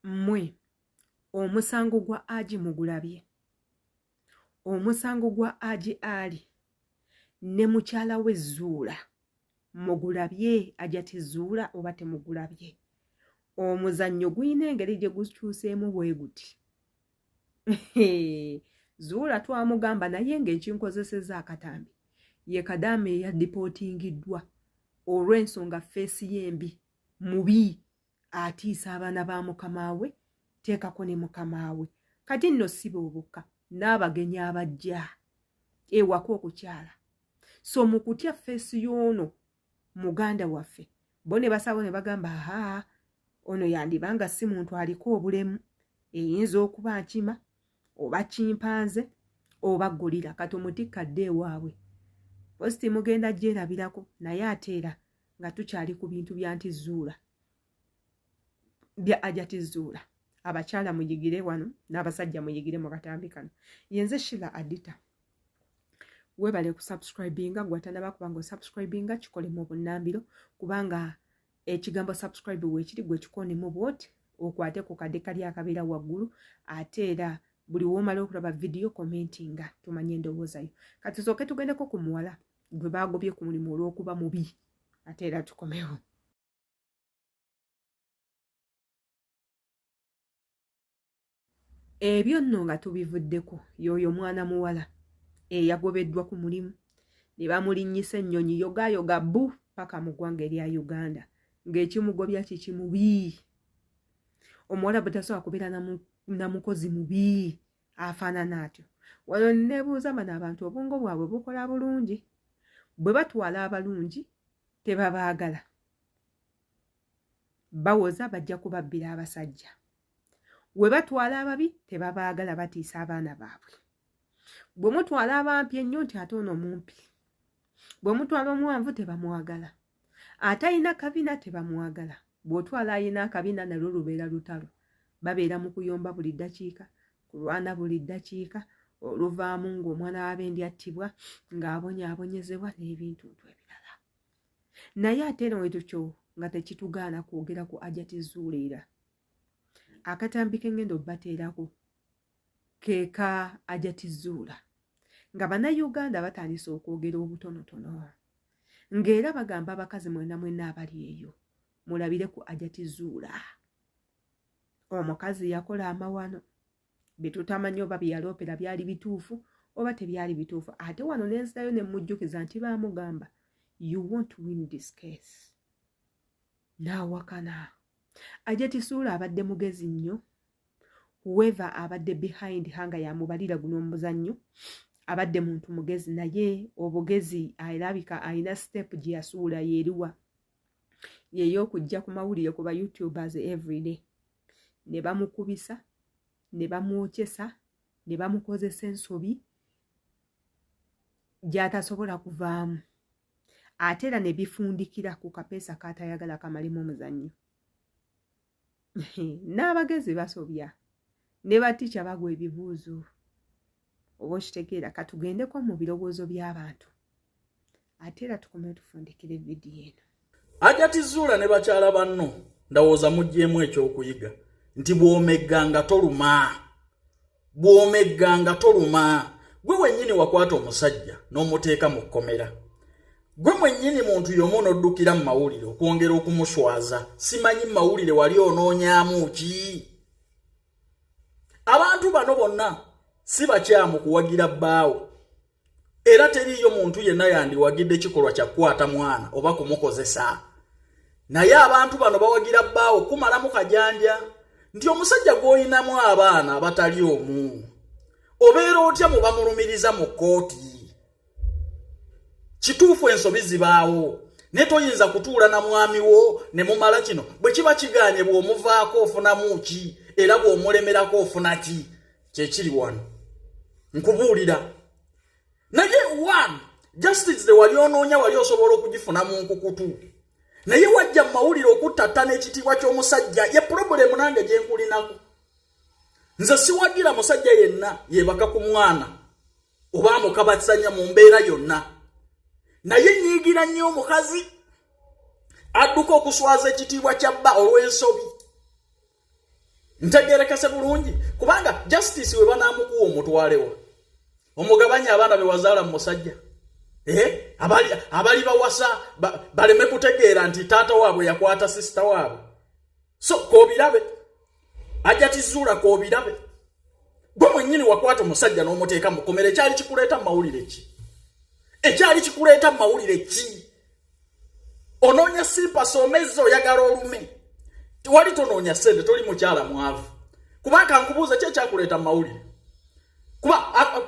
Mmwe omusango gwa Aji mugulabye? Omusango gwa Aji Ali ne mukyala we Zuula mugulabye? Ajati Zuula oba temugulabye? Omuzannyo gulina engeri gye gukyuseemu bwe guti. Zuula twamugamba naye ng'ekinkozesezza akatambi ye Kadaama eyadipootingiddwa olw'ensonga feesi ye embi, mubi, atiisa abaana ba mukama we, teekako ne mukama we. Kati nno si bobokka, n'abagenyi abajja ewaka okukyala. So mu kutya feesi y'ono muganda waffe, bo ne basabo ne bagamba, aha, ono yandiba nga si muntu aliko obulemu, eyinza okuba nkima oba kimpanze oba golira, kati omutikka adde ewaabwe. Positi mugenda gyerabirako, naye ate era nga tukyali ku bintu bya nti Zuula, bya Ajati Zuula. Abakyala muyigire wano n'abasajja muyigire mu katambi kano. Yenze Shila Adita, webale kusubscribinga. Gwatanaba kubanga osubscribinga, kikole mu bunnambiro, kubanga ekigambo subscribe weekiri, gwe kikonemu bwoti, okwate ku kadde kali akabeera waggulu. Ate era buli woomala okulaba vidiyo, commentinga tumanye endowoozayo. Kati tusooke tugendeko ku muwala gwe bagobye ku mulimu olw'okuba mubi, ate era tukomewo. Ebyo nno nga tubivuddeko, y'oyo mwana muwala eyagobeddwa ku mulimu ne bamulinnyisa ennyonyi yogaayoga bu paka mu ggwanga erya Uganda, ng'ekimugobya kiki? Mubi. Omuwala bwe tasobola kubeera na mukozi mubi afaanana atyo. Wano nebuuza, bano abantu obwongo bwabwe bukola bulungi? Bwe batwala abalungi tebabaagala, bawoza bajja kubabbira abasajja. We batwala ababi tebabaagala, batiisa abaana baabwe. Bwe mutwala abampi ennyo, nti ate ono mumpi. Bwe mutwala omuwanvu tebamwagala, ate alina kabina tebamwagala. Bw'otwala alina akabina nalwo lubeera lutalo, babeera mu kuyomba buli ddakiika, kulwana buli ddakiika, oluvaamu ng'omwana w'abendi attibwa, ng'abonyaabonyezebwa n'ebintu ntu ebirala. Naye ate eno wetutyo nga tekitugaana kwogera ku Ajati Zuula. Era akatambi kengenda obbateerako keeka Ajati Zuula, nga Bannayuganda batandise okwogera obutonotono, ng'era bagamba abakazi mwena mwena abali eyo mulabire ku Ajati Zuula. Omukazi yakola amawano betutamanyi oba byeyaloopera byali bituufu oba tebyali bituufu. Ate wano nenzirayo ne mujjukiza nti baamugamba, "You won't win this case," n'awakana. Ajati Zuula abadde mugezi nnyo. Whoever abadde behind her nga yamubalira guno omuzannyo abadde muntu mugezi, naye obugezi alabika alina step gye yasuula. Yeeriwa yey'okujja ku mawulire ku ba YouTubers everyday, ne bamukubisa, ne bamwokyesa, ne bamukozesa ensobi gy'atasobola kuvaamu, ate era ne bifundikira ku kapeesa k'atayagala kamalemu omuzannyo. N'abagezi basobya, ne batica bagwa ebibuuzo, oba okitegeera? Katugendeko mu birowoozo by'abantu, ate era tukomeyo tufundikire vidiyo eno. Ajati Zuula ne bakyala banno, ndowooza muggyemu ekyokuyiga nti bw'omegga nga toluma, bw'omegga nga toluma. Gwe wennyini wakwata omusajja n'omuteeka mu kkomera, gwe mwennyini muntu y'omu n'oddukira mu mawulire okwongera okumuswaza. Simanyi mawulire wali onoonyaamu ki? Abantu bano bonna si bakyamu kuwagira bbaawo, era teriiyo muntu yenna yandiwagidde kikolwa kya kukwata mwana oba kumukozesa. Naye abantu bano bawagira bbaawo kumalamu kajanja nti omusajja gw'olinamu abaana abatali omu obeera otya mu bamulumiriza mu kkooti? Kituufu ensobi zibaawo, naye toyinza kutuula na mwami wo ne mumala kino. Bwe kiba kigaanye, bw'omuvaako ofunamu ki? Era bw'omulemerako ofuna ki? Kyekiri wano nkubuulira. Naye one justice wali onoonya, wali osobola okugifuna mu nkukutu, naye wajja mu mawulire okuttattana ekitiibwa ky'omusajja. Ye problem nange gye nkulinako. Nze siwagira musajja yenna yebaka ku mwana oba amukabasanya mu mbeera yonna, naye nyiigira nnyo omukazi adduka okuswaza ekitiibwa kya bba olw'ensobi. Ntegerekese bulungi, kubanga justice we banaamukuwa omutwalewa omugabanya abaana be wazaala mu musajja, eh? Abali bawasa baleme kutegeera nti taata waabwe yakwata sister waabwe. So kobirabe, ajja tizuula kobirabe. Gwe mwennyini wakwata omusajja n'omuteeka mu kkomera. Ekyali kikuleeta mu mawulire ki? Ekyali kikuleeta mu mawulire ki? Onoonya sympathy, omezza, oyagala olume. Wali tonoonya ssente, toli mukyala mwavu. Kubanga nkubuuza, ki ekyakuleeta mu mawulire? Kuba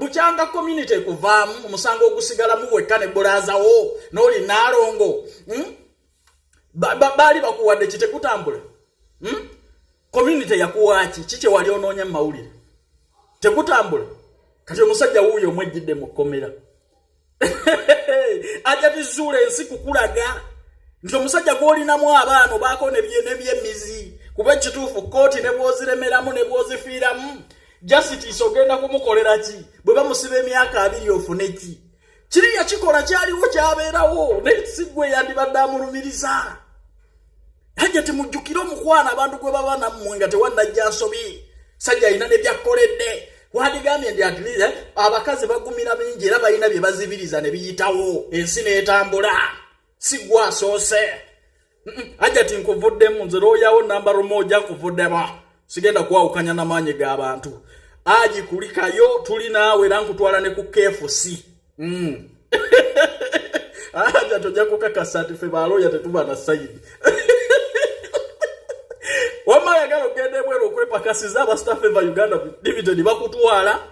bukyanga community ekuvaamu, omusango ogusigalamu wekka ne bulaazawo n'oli naalongo, Baali bakuwadde kitekutambula, Community yakuwaaki? Ki kyewali onoonya mu mawulire? Tekutambula. Kati omusajja wuuyo omwejjidde mu kkomera. Ajja tizuula ensi kukulaga nti omusajja gw'olinamu abaana obaako nebyemizi. Kuba ekituufu, kooti ne bw'oziremeramu ne bw'ozifiiramu, justice ogenda kumukolera ki? Bwe bamusiba emyaka 20 ofune ki? Kiri yakikola, kyaliwo, kyabeerawo, naye si gwe yandibadde amulumiriza. Hajja temujjukire omukwano abantu gwe baba nammwe nga tewannajja nsobi. Sajja alina ne byakkoledde. Wandigambye nti at least abakazi bagumira bingi era balina bye bazibiriza ne biyitawo, ensi n'etambula. Si gwe asoose. Hajja ti nkuvuddemu nze looyawo namba 1, nkuvuddemu, sigenda kwawukanya n'amaanyi g'abantu. Aji kulikayo, tuli naawe era nkutwala ne ku KFC. Aja tojja kukakasa nti ffe balooya tetuba na side. Wamma ayagala okugenda ebweru okwepakasiza, aba Staff Eva Uganda Limited bakutwala.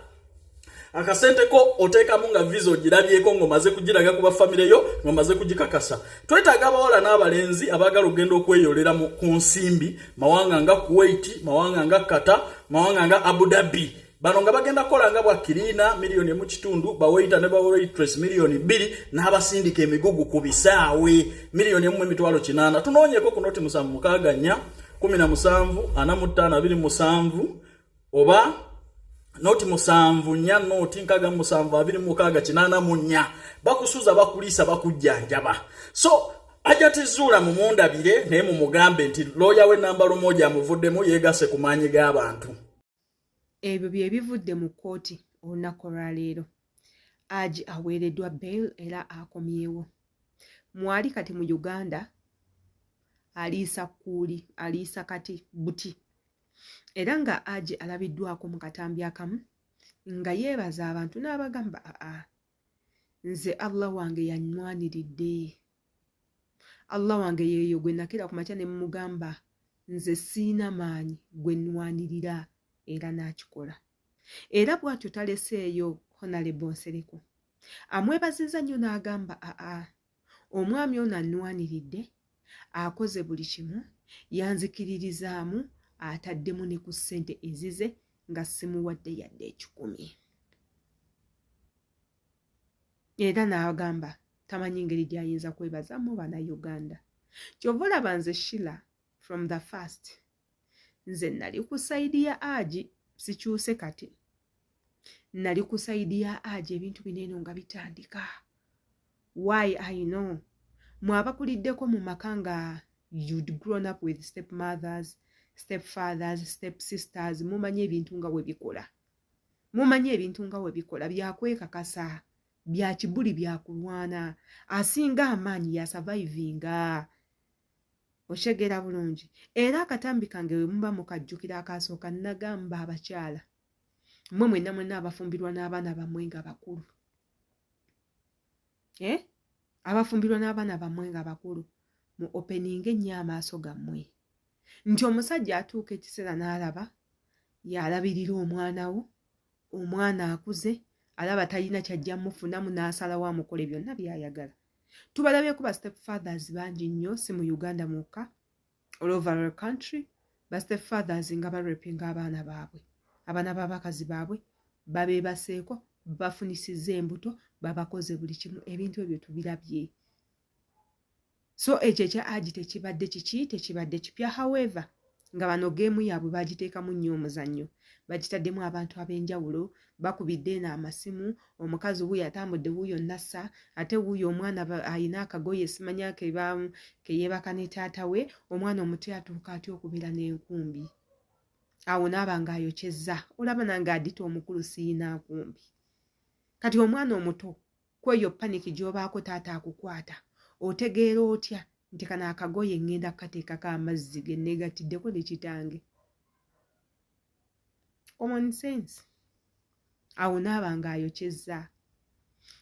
Akasente ko oteekamu nga visa ogirabyeko, ng'omaze kugiraga ku bafamire yo, ng'omaze kugikakasa. Twetaaga abawala n'abalenzi abaagala okugenda okweyolera ku nsimbi mawanga nga Kuwait, mawanga nga Qatar, mawanga nga Abu Dhabi. Bano nga bagenda kukola nga bwa cleaner 1.5 miliyoni, bawaiter ne bawaitress 2 miliyoni, n'abasindika emigugu ku bisaawe 1.8 miliyoni. Tunoonyeko ku 076 17 45 27 oba 074 067 26 84. Bakusuza, bakuliisa, bakujjanjaba. So ajja tizuula mumundabire, naye mumugambe nti looya we namba 1 amuvuddemu, yeegase ku maanyi g'abantu. Ebyo bye bivudde mu kkooti olunaku olwaleero. Aji aweereddwa bail era akomyewo mwali kati mu Uganda, aliisa kkuuli, aliisa kati buti. Era nga Aji alabiddwako mu katambi akamu nga yeebaza abantu n'abagamba, "Aa, nze Allah wange yannwaniridde. Allah wange yeeyo gwe nakira ku makya ne mugamba nze siina maanyi, gwe nnwanirira," era n'akikola. Era bw'atyo taleseeyo Honorable Nsereko, amwebazizza nnyo n'agamba, "Aa, omwami ono annwaniridde, akoze buli kimu, yanzikiririzaamu, ataddemu ne ku ssente ezize nga simuwadde yadde 100." Era n'agamba tamanyi ngeri gy'ayinza kwebazaamu Bannayuganda. Kyova olaba nze Shila, from the first nze nali ku side ya Aji, sikyuse. Kati nali ku side ya Aji ebintu bino eno nga bitandika. Why? I know mwe abakuliddeko mu maka nga you'd grown up with step mothers, step fathers, step sisters, mumanyi ebintu nga bwe bikola, mumanyi ebintu nga bwe bikola. Byakwekakasa, bya kibuli, byakulwana, asinga amaanyi yasurvivinga. Okyegera bulungi. Era akatambi kange we muba mukajjukira akasooka, nagamba abakyala mmwe mwenna mwenna abafumbirwa n'abaana bammwe nga bakulu, eh? Abafumbirwa n'abaana bammwe nga bakulu, mu openinga ennyo amaaso gammwe nti omusajja atuuka ekiseera n'alaba yalabirira omwana wo, omwana akuze, alaba talina kyajja mufunamu, n'asalawo amukole byonna by'ayagala. Tubalabyeko ba step fathers bangi nnyo, si mu Uganda mwokka, all over the country, ba step fathers nga barapinga abaana baabwe, abaana b'abakazi baabwe, babeebaseeko, bafunisizza embuto, babakoze buli kimu. Ebintu ebyo tubirabye. So ekyo ekya Aji tekibadde kiki, tekibadde kipya. However, nga bano game yaabwe bagiteekamu nnyo omuzannyo, bagitaddemu abantu ab'enjawulo, bakubidde eno amasimu, omukazi wuuyo atambudde, wuuyo nassa, ate wuuyo omwana ayina akagoye simanya keyeebaka ne taata we. Omwana omuto atuuka atya okubeera n'enkumbi? Awo naaba ng'ayokyezza, olaba nange Adita omukulu siyina nkumbi. Kati omwana omuto kweyo panic gy'obaako, taata akukwata, otegeera otya nti kano akagoye ŋŋenda kukateekako amazzi ge neegatiddeko ne kitange? Common sense. Awo naaba ng'ayokyezza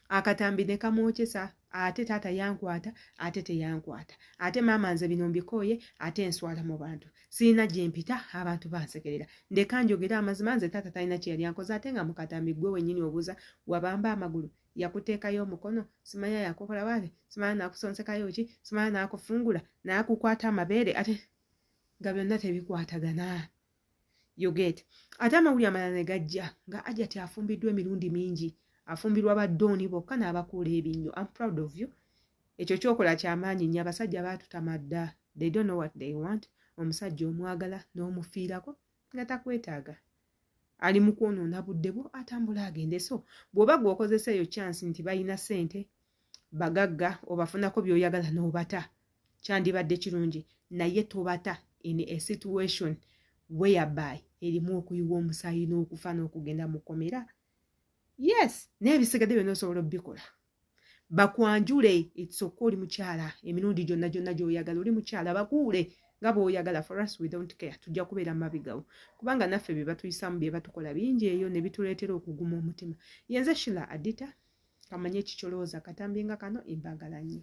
akatambi ne kamwokyesa, ate taata yankwata, ate teyankwata, ate maama nze bino mbikooye, ate nswala mu bantu, sirina gye mpita, abantu bansekerera, ndeka njogere amazima, nze taata talina kye yali ankoze. Ate nga mu katambi gwe wennyini obuuza, wabamba amagulu, yakuteekayo omukono, simanya yakukola waale, simanya nakusonsekayo ki, simanya nakufungula, nakukwata amabeere, ate nga byonna tebikwatagana. You get? Ate amawulire amalala ne gajja nga Ajati afumbiddwa emirundi mingi, afumbirwa baddooni bokka n'abakuula ebinnyo. Am proud of you. Ekyo kyokola kyamaanyi nnyo. Abasajja baatutama dda, they don't know what they want. Omusajja omwagala n'omufiirako nga takwetaaga, ali mu kwonoona budde bwo, atambula agende. So bw'oba gweokozesa eyo chance nti balina ssente, bagagga, obafunako by'oyagala n'obata, kyandibadde kirungi, naye tobata in a situation whereby erimu okuyiwa omusaayi n'okufa n'okugenda mu kkomera. Yes, naye ebisigadde byonna osobola obikola. Bakwanjule ekisokka, oli mukyala, emirundi gyonna gyonna gy'oyagala, oli mukyala, bakuule nga bw'oyagala. For us, we don't care, tujja kubeera mu mabigawo, kubanga naffe bye batuyisamu, bye batukola bingi eyo ne bituleetera okuguma omutima. Yenze Shila Adita. Kamanye ekikyolowooza katambi nga kano. Embagala nnyo.